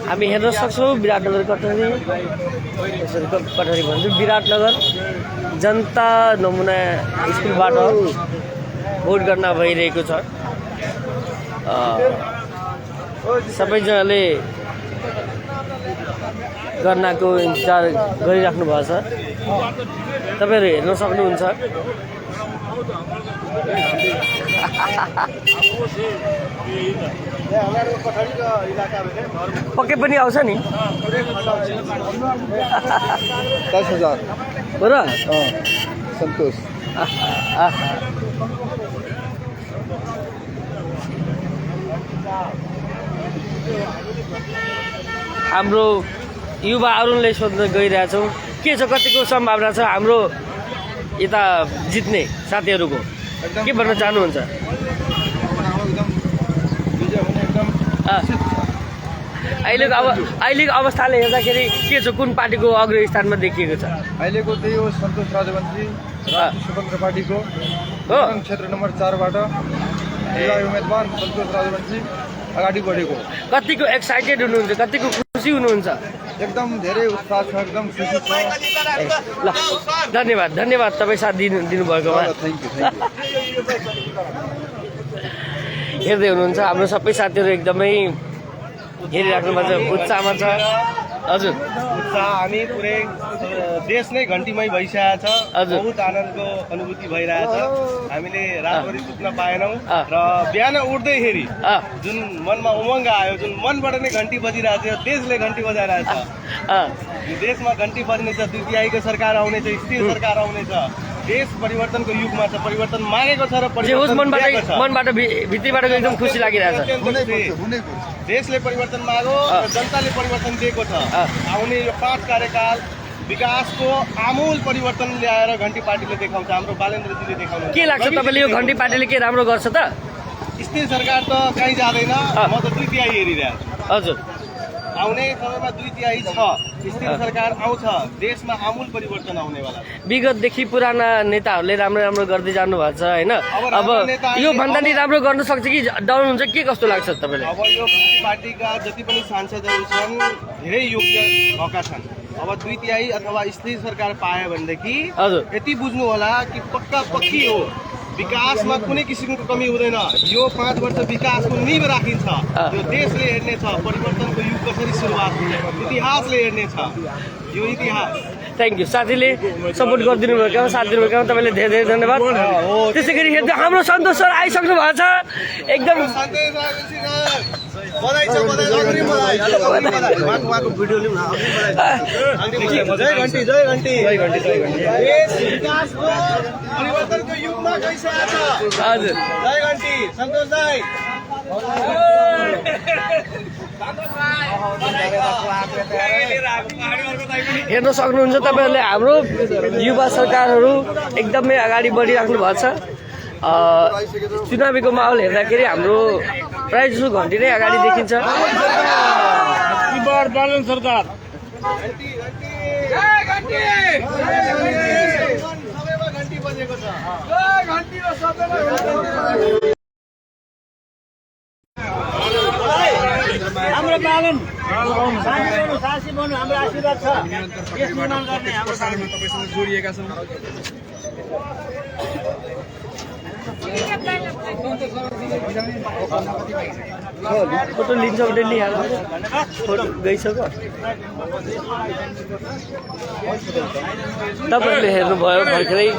हामी हेर्न सक्छौँ विराटनगर कटहरी कटहरी भन्छु विराटनगर जनता नमुना स्कुलबाट भोट गर्न भइरहेको छ। सबैजनाले गर्नको इन्तजार गरिराख्नु भएको छ। तपाईहरु हेर्न सक्नुहुन्छ। पक्कै पनि आउँछ नि 10,000 हो र सन्तोष। हाम्रो युवाहरूले सोध्न गइरहेछौँ के छ कतिको सम्भावना छ हाम्रो यता जित्ने साथीहरूको के भन्न चाहनुहुन्छ? अहिलेको अवस्थाले हेर्दाखेरि के छ कुन पार्टीको अग्र स्थानमा देखिएको छ? अहिलेको त्यही हो सन्तोष राजवंशी स्वतन्त्र पार्टीको हो क्षेत्र नम्बर 4 बाट युवा उम्मेदवार सन्तोष राजवंशी अगाडि बढेको। कतिको एक्साइटेड हुनुहुन्छ? कतिको खुसी हुनुहुन्छ? एकदम धेरै उत्साह छ, एकदम खुसी छ। ल धन्यवाद तपाईँ साथ दिनुभएकोमा। हेर्दै हुनुहुन्छ हाम्रो सबै साथीहरू एकदमै हेरिराख्नु भएको छ, उत्साहमा छ। हजुर उत्साह हामी पुरै देश नै घन्टीमय भइसकेको छ। बहुत आनन्दको अनुभूति भइरहेछ। हामीले रातभरि सुत्न पाएनौँ र बिहान उठ्दैखेरि जुन मनमा उमङ्ग आयो, जुन मनबाट नै घन्टी बजिरहेको छ, देशले घन्टी बजाइरहेछ। देशमा घन्टी बज्नेछ, 2 तिहाईको सरकार आउनेछ, स्थिर सरकार आउनेछ। देश परिवर्तनको युगमा छ, परिवर्तन मागेको छ र मनबाट भित्रीबाट एकदम खुसी लागिरहेछ। देशले परिवर्तन माग्यो र जनताले परिवर्तन दिएको छ। आउने यो 5 कार्यकाल विकासको आमूल परिवर्तन ल्याएर घन्टी पार्टीले देखाउँछ। हाम्रो बालेन्द्रजीले देखाउनु के लाग्छ तपाईँले यो घन्टी पार्टीले के राम्रो गर्छ त? स्थिर सरकार त कहीँ जाँदैन। म त 2 तिहाई हेरिरहेको छु। हजुर आउने समयमा 2 तिहाई छ, स्थिर सरकार आउँछ, देशमा आमूल परिवर्तन आउनेवाला। विगतदेखि पुराना नेताहरूले राम्रो गर्दै जानु भएको छ होइन। अब यो भन्दा नि राम्रो गर्न सक्छ कि डाउन हुन्छ के कस्तो लाग्छ तपाईँलाई? अब यो पार्टीका जति पनि सांसदहरू छन् धेरै योग्य भएका छन्। अब 2 तिहाई अथवा स्थिर सरकार पायो भनेदेखि यति बुझ्नु होला कि पक्का पक्की हो, विकासमा कुनै किसिमको कमी हुँदैन। यो 5 वर्ष विकासको नीव राखिन्छ। यो देशले हेर्नेछ परिवर्तनको युग कसरी सुरुवात हुने, इतिहासले हेर्नेछ यो इतिहास। थ्याङ्क यू साथीले सपोर्ट गरिदिनु भएको, साथ दिनुभएको तपाईँले धेरै धन्यवाद। त्यसै गरी हेर्दा हाम्रो सन्तोष सर आइसक्नु भएको छ। एकदम परिवर्तनको युगमा गइसकेको छ। हजुर जय घन्टी सन्तोष दाइ। हेर्न सक्नुहुन्छ तपाईँहरूले हाम्रो युवा सरकारहरू एकदमै अगाडि बढिराख्नु भएको छ। चुनावीको माहौल हेर्दाखेरि हाम्रो प्रायः जसो घन्टी नै अगाडि देखिन्छ। सरकार हाम्रो पालन सासी बन्नु हाम्रो आशीर्वाद छ। देश निर्माण गर्ने हाम्रो तपाईसँग जोडिएका छौँ। फोटो लिन्छ भने लिइहाल्नु। फोटो गइसक्यो। तपाईँहरूले हेर्नुभयो भर्खरै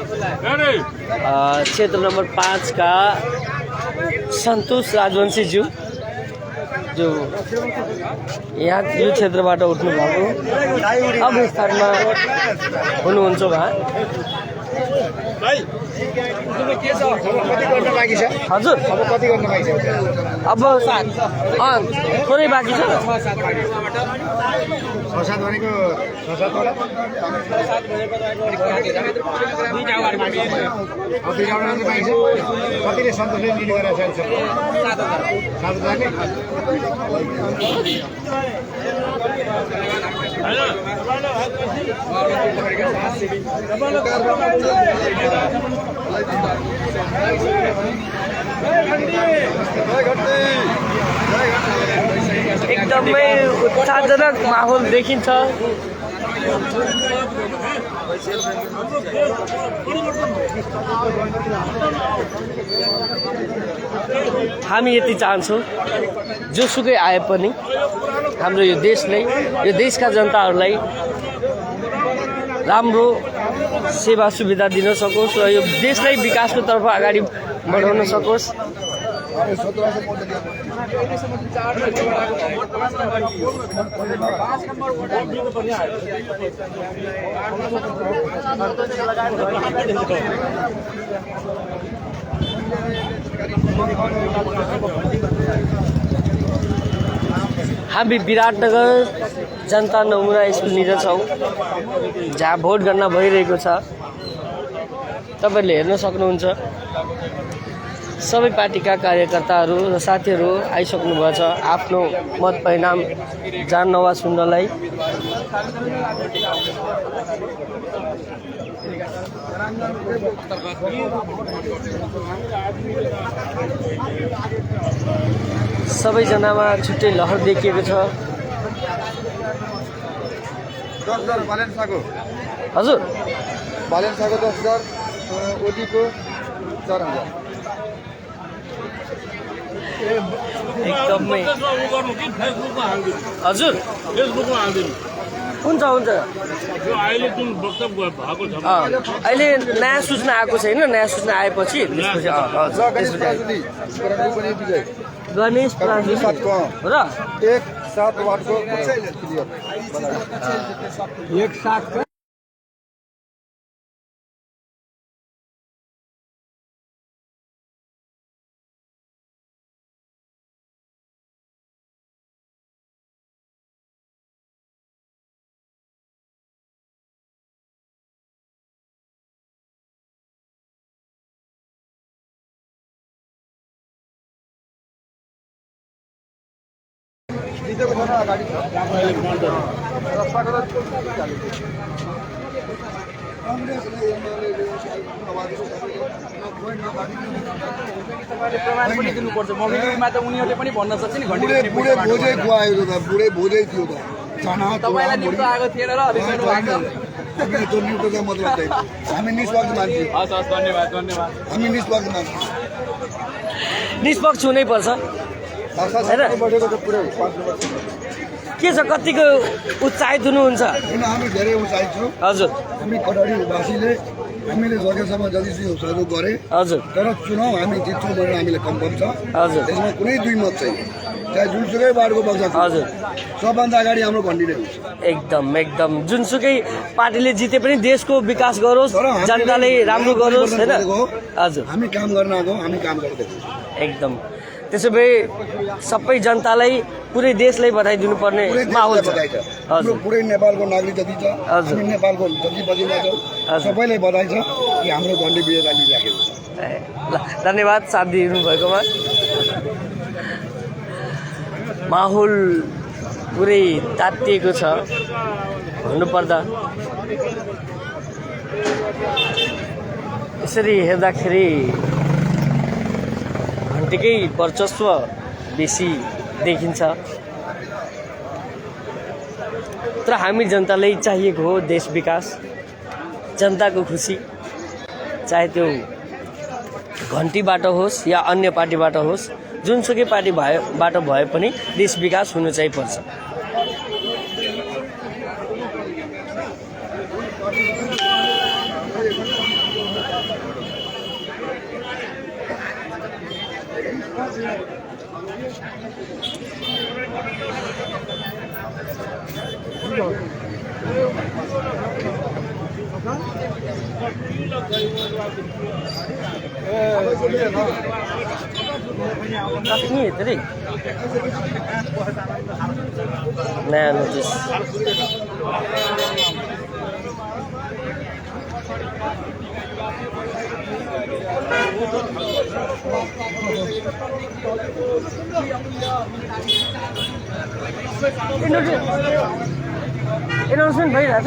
क्षेत्र नम्बर 5 का सन्तोष राजवंशीज्यू जो यहाँ यो क्षेत्रबाट उठ्नु भएको अब स्थानमा हुनुहुन्छ उहाँ। हजुर अब कति गर्न बाँकी छ? अब थोरै बाँकी छ। 6-7 भनेको 6-7 होला। कतिले सन्तोषले लिने गरेर 7,000 नै जय घन्टी एकदमै उत्साहजनक माहौल देखिन्छ। हामी यति चाहन्छौँ जोसुकै आए पनि हाम्रो यो देशले यो देशका जनताहरूलाई राम्रो सेवा सुविधा दिन सकोस् र यो देशलाई विकासको तर्फ अगाडि बढाउन सकोस्। हामी विराटनगर जनता नमुना स्कुलनिर छौँ जहाँ भोट गर्न भइरहेको छ। तपाईँहरूले हेर्न सक्नुहुन्छ सबै पार्टीका कार्यकर्ताहरू र साथीहरू आइसक्नुभएको छ आफ्नो मत परिणाम जान्न वा सुन्नलाई। सबैजनामा छुट्टै लहर देखिएको छ। हजुर बालेन्साको 10,000, ओलीको 4,000। एकदमै हजुर हुन्छ हुन्छ। अहिले नयाँ सूचना आएको छैन, नयाँ सूचना आएपछि गणेश र 1-7 वाटको क्लियर 1-7 गाडी छ। प्रमाण पनि दिनुपर्छ। मभिडियोमा त उनीहरूले पनि भन्न सक्छ नि बुढे भोजै खुवाएको त बुढे भोजै थियो त तपाईँलाई निम्तो आएको थिएन र त्यो निम्तो मतलब चाहिँ हामी निष्पक्ष मान्छे। धन्यवाद धन्यवाद। हामी निष्पक्ष मान्छे, निष्पक्ष हुनैपर्छ के छ कतिको उत्साहित हुनुहुन्छ? किन हामी धेरै उत्साहित छौँ। हजुर हामी कटहरीवासीले हामीले सकेसम्म जति सहयोग गरे। हजुर तर चुनाव हामी जित्छौँ भनेर हामीलाई कन्फर्म छ। हजुर त्यसमा कुनै दुई मत छैन, चाहे जुनसुकै वार्डको पक्ष। हजुर सबभन्दा अगाडि हाम्रो घन्टी नै हुन्छ। एकदम एकदम जुनसुकै पार्टीले जिते पनि देशको विकास गरोस्, जनताले राम्रो गरोस् होइन। हजुर हामी काम गर्न आएको, हामी काम गर्दैछौँ एकदम। त्यसो भए सबै जनतालाई पुरै देशलाई बधाई दिनुपर्ने माहौल छ। हजुर पुरै नेपालको नागरिक जति छ, हामी नेपालको जति बजिमा छौँ सबैलाई बधाई छ कि हाम्रो घन्टी विजेता लिइराखेको छ। ल धन्यवाद साथ दिनु भएकोमा। माहौल पुरै तातिएको छ भन्नुपर्दा। यसरी हेर्दाखेरि घन्टीकै वर्चस्व बेसी देखिन्छ। तर हामी जनतालाई चाहिएको हो देश विकास, जनताको खुसी, चाहे त्यो घन्टीबाट होस् या अन्य पार्टीबाट होस्, जुनसुकै पार्टीबाट भए पनि देश विकास हुनु चाहिँ पर्छ। नयाँ नोटिस एनाउन्समेन्ट भइरहेछ।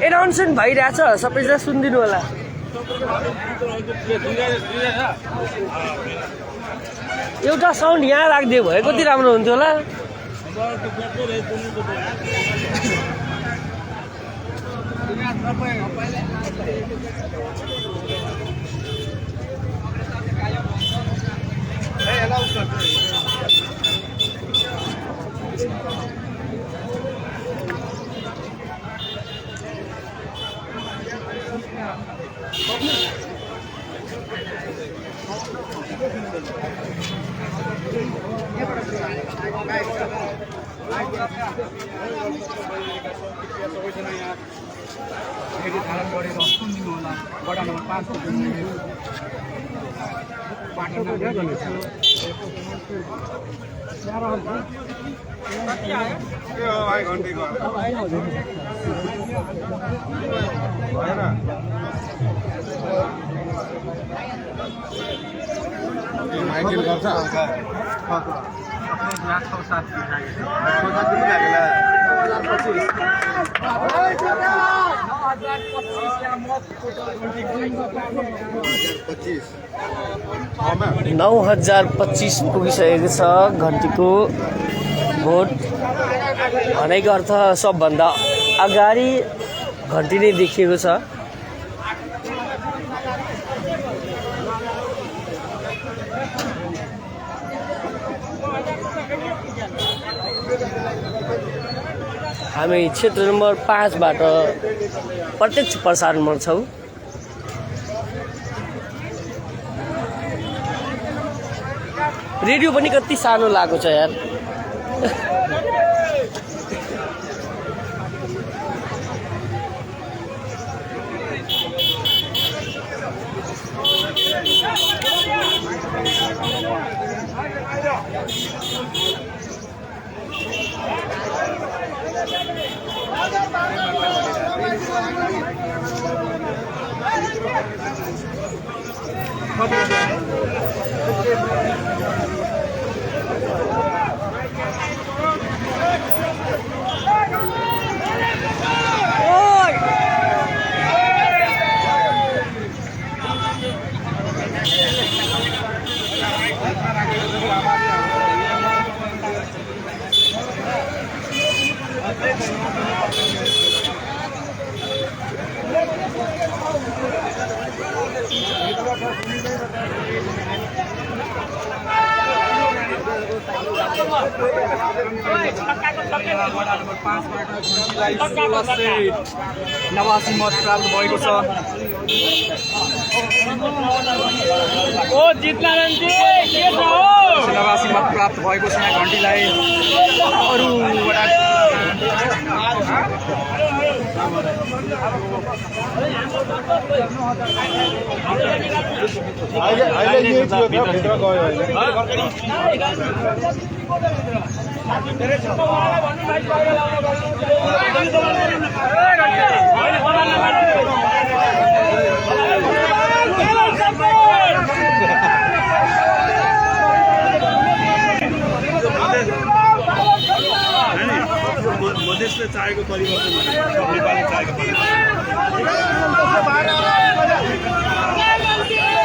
एनाउन्समेन्ट भइरहेछ, सबैजना सुनिदिनु होला। एउटा साउन्ड यहाँ राखिदियो भए कति राम्रो हुन्थ्यो होला। फेरि धारण गरेर सुनिदिनु होला वडा नम्बर 5 को बाटो माइकेल गर्छ 9,025 पुगिसकेको छ। घन्टीको भोट भनेको अर्थ सबभन्दा अगाडि घन्टी नै देखिएको छ। हामी क्षेत्र नम्बर 5 बाट प्रत्यक्ष प्रसारणमा छौँ। रेडियो पनि कति सानो लागेको छ यार। नवासी मत प्राप्त भएको छ। नवासी मत प्राप्त भएको छ यहाँ घन्टीलाई। अरू मधेसले चाहेको परिवर्तन नेपालले चाहेको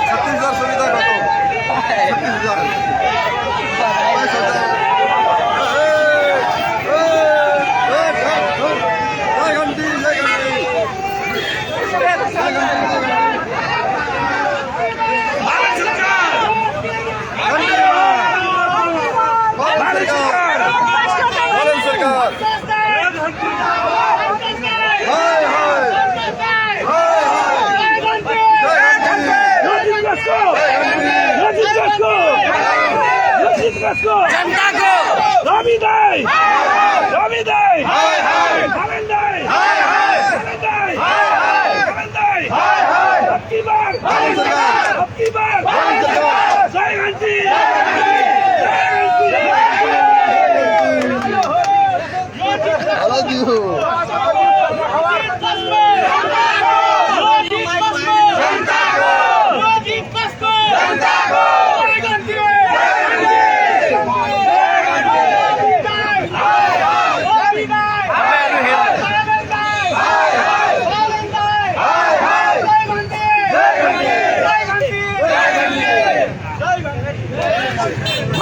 छत्तीसगढ सुविधा गएको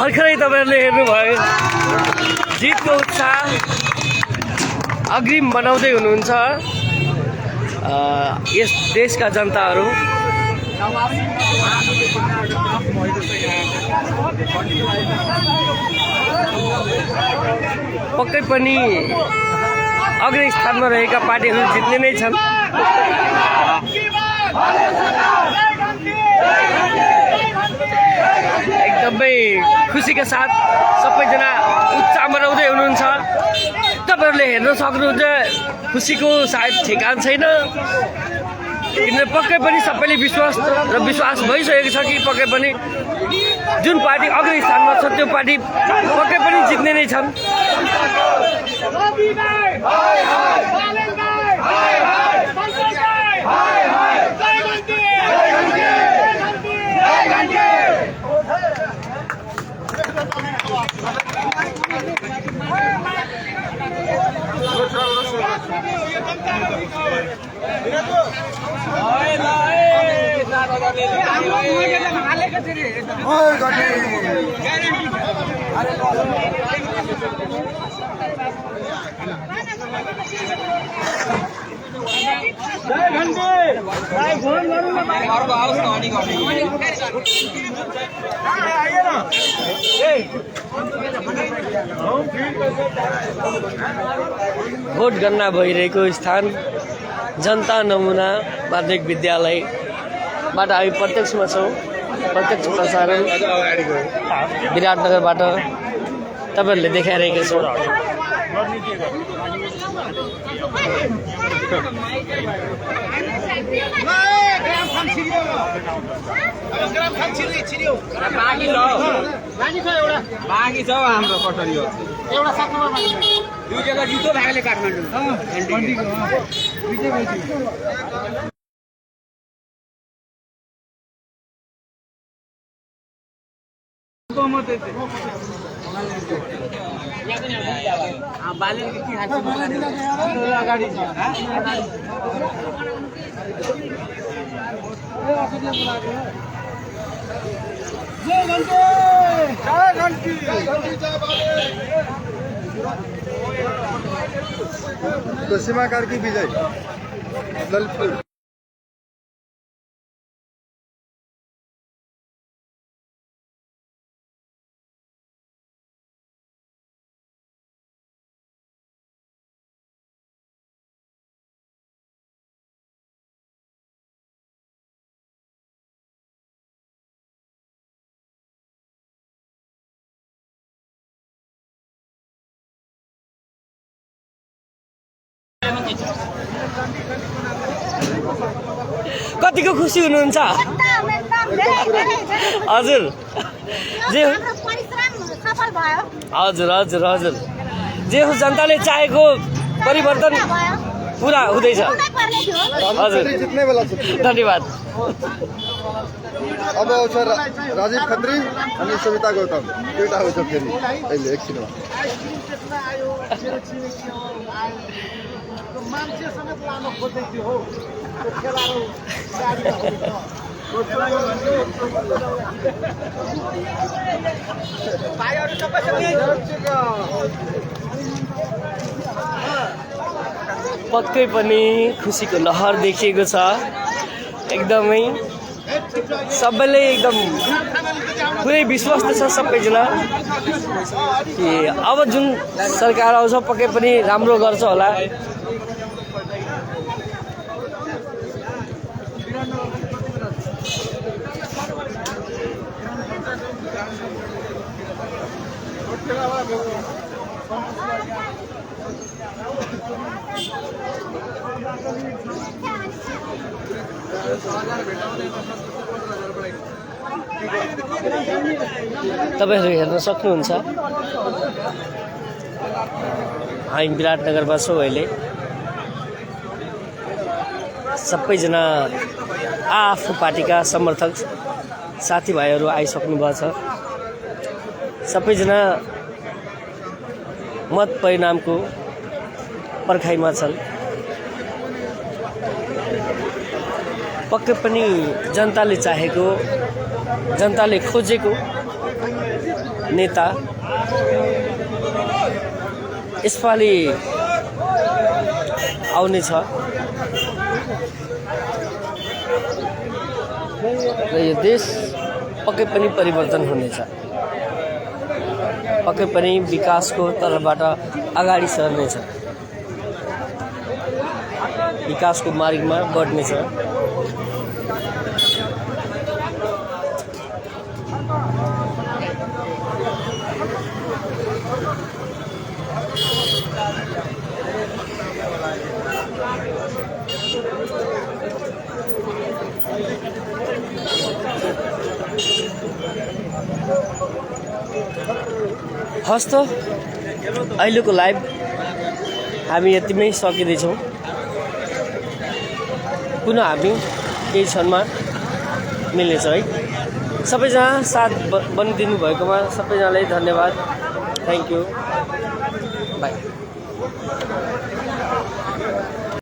'Arkhai' तपाईहरुले हेर्नु भयो। जितको उत्साह अग्रिम बनाउँदै हुनुहुन्छ यस देशका जनताहरू। पक्कै पनि अग्र स्थानमा रहेका पार्टीहरू जित्ने नै छन्। एकदमै खुसीका साथ सबैजना उत्साह मनाउँदै हुनुहुन्छ। तपाईँहरूले हेर्न सक्नुहुन्छ खुसीको सायद ठेगान छैन, किनभने पक्कै पनि सबैले विश्वास भइसकेको छ कि पक्कै पनि जुन पार्टी अग्र स्थानमा छ त्यो पार्टी पक्कै पनि जित्ने नै छन्। भोट गणना भइरहेको स्थान जनता नमुना माध्यमिक विद्यालयबाट हामी प्रत्यक्षमा छौँ। प्रत्यक्ष प्रसारण विराटनगरबाट तपाईँहरूले देखाइरहेका छौँ। बाँकी छ हाम्रो कटरी हो एउटा 7 नम्बर बाँकी छ। दुई जग्गा जित्यो भागले काठमाडौँ तो सीमा कार्की विजय ललितपुर। कतिको खुसी हुनुहुन्छ हजुर? जे हजुर हजुर हजुर जे हो जनताले चाहेको परिवर्तन पुरा हुँदैछ। हजुर धन्यवाद। अब आउँछ राजीव खत्री अनि सविता गौतम, दुईटा आउँछ फेरि अहिले एकछिनमा। पक्कै पनि खुसीको लहर देखिएको छ। एकदमै सबैले एकदम पुरै विश्वास छ सबैजना कि अब जुन सरकार आउँछ पक्कै पनि राम्रो गर्छ होला। तपाईँहरू हेर्न सक्नुहुन्छ हामी विराटनगरमा छौँ अहिले। सबैजना आफ्नो पार्टीका समर्थक साथीभाइहरू आइसक्नु भएको छ। सबैजना मत परिणामको पर्खाइमा छन्। पक्कै पनि जनताले चाहेको, जनताले खोजेको नेता यसपालि आउने छ र यो देश पक्कै पनि परिवर्तन हुनेछ, पक्कै पनि विकासको तर्फबाट अगाडि सर्नेछ, विकासको मार्गमा बढ्नेछ। हस् त अहिलेको लाइभ हामी यतिमै सकिँदैछौँ। पुनः हामी केही क्षणमा मिल्नेछौँ है। सबैजना साथ बनिदिनु भएकोमा सबैजनालाई धन्यवाद। Thank you, by.